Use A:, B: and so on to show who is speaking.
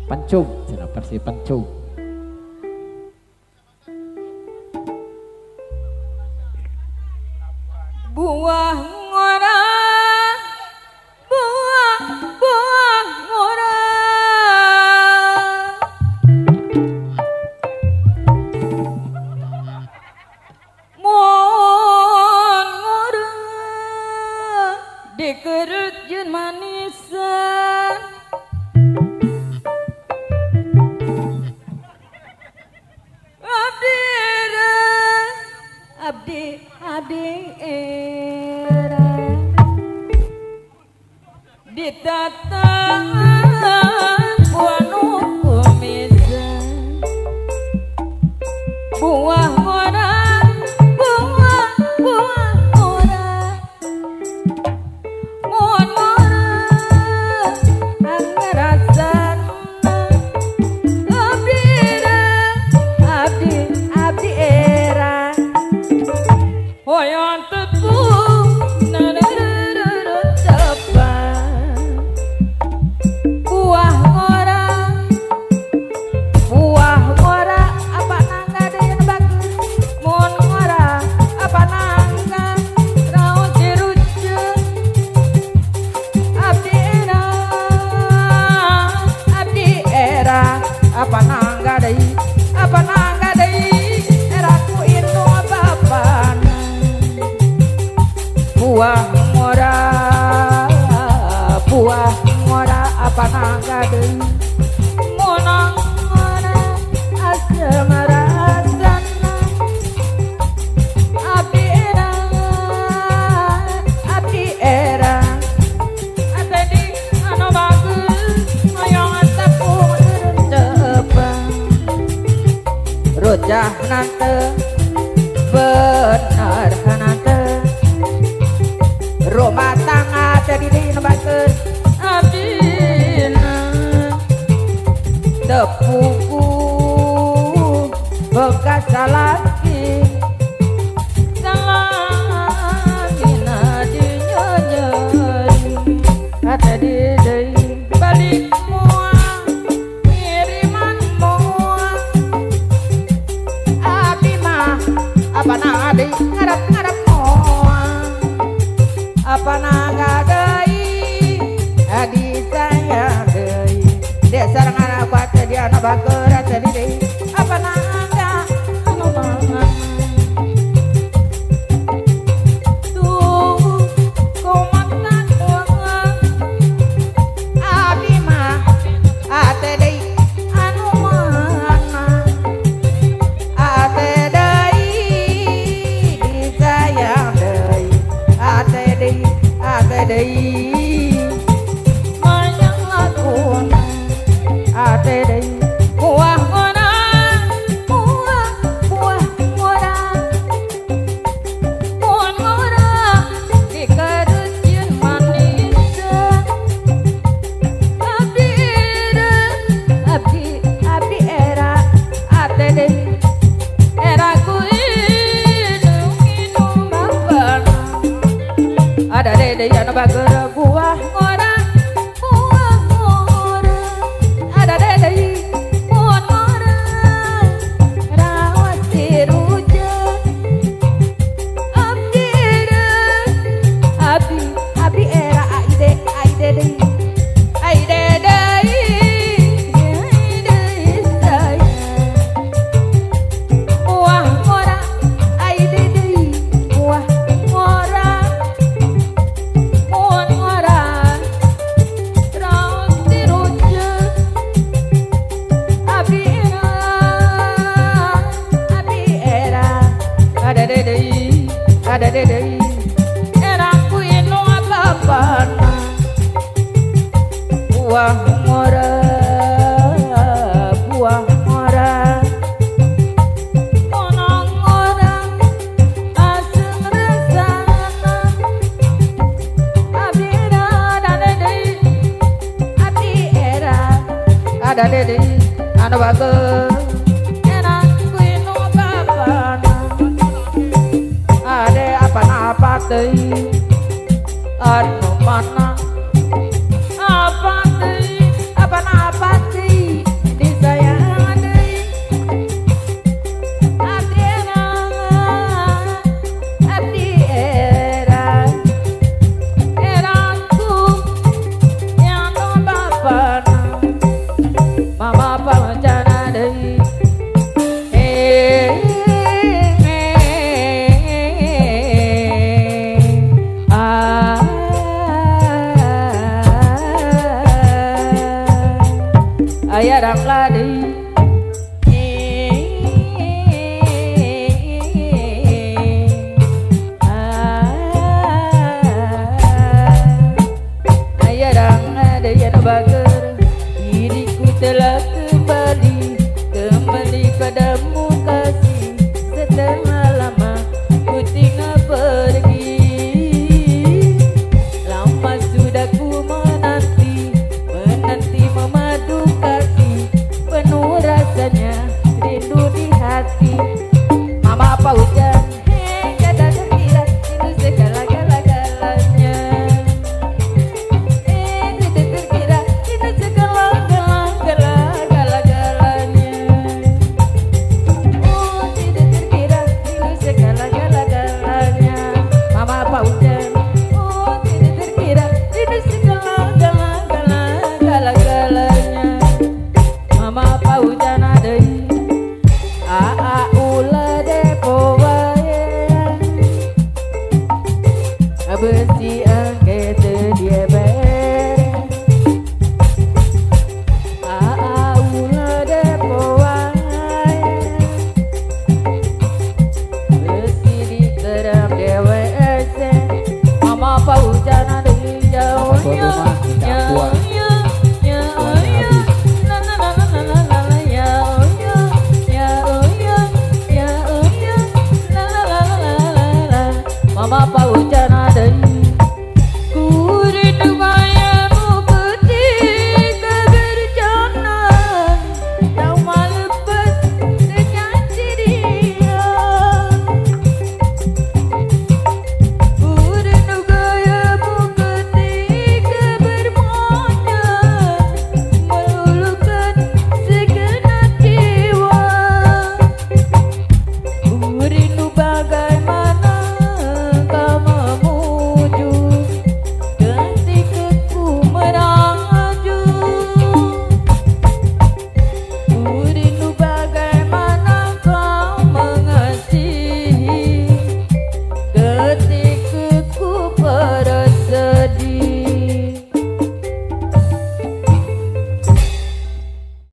A: Pencung, cenah versi pencung.
B: Buah ngora, buah buah ngora, mun ngora dikerut jeung manisan. Abdi abdi abdi era ditata buah kumisan, buah ngora, buah buah ngora, mun ngora angrasana. Abdi abdi abdi era hoyong tepung buah ngora, buah ngora apa nangga deui bagus, mun ngora apa nangga raos dirujuk. Abdi era abdi era apa nangga deui, apa nangga deui era ku inu bapana. Buah ngora, buah ngora apa nangga deui, mun ngora asem rasana. Abdi era abdi era atadi anu bagus hoyong tepung tepan rujah nante bener nante rumah tangga tadi dinembakeun abdina tepuku bekas salaki salakina dinyonyeri atadi deui balik moal ngiriman moal. Abdi mah apa na deui ngarep-ngarep moal, apa nangga deui adi sayang deui dasar ngarep tadi anu bager tadi deui apa nangga anu mana tuh kumata kuang. Abdi mah ate deui anu mana ate deui disayang deui ate deui ate deui mayang laguna ate deui buah ngora, buah buah ngora, mun ngora dikerut jeung manisan. Abdi era abdi abdi era ate deui era ku inung inung bapana. Ada deui anu bager buah ngora, buah ngora, ada deui mun ngora raos dirujuk. Abdi era abdi abdi era aide aide deui aide deui deui sayang. Buah ngora aide deui buah ngora, mun ngora raos dirujuk. Abdi era abdi era ada deui ada deui era ku inu bapana. Buah ngora, buah ngora, mun ngora asem rasana. Abdi era ada deui abdi era ada deui anu bager era ku inu bapana. Ade apa apa deui anu mana apa deui apa apa deui. Ayah rang lade.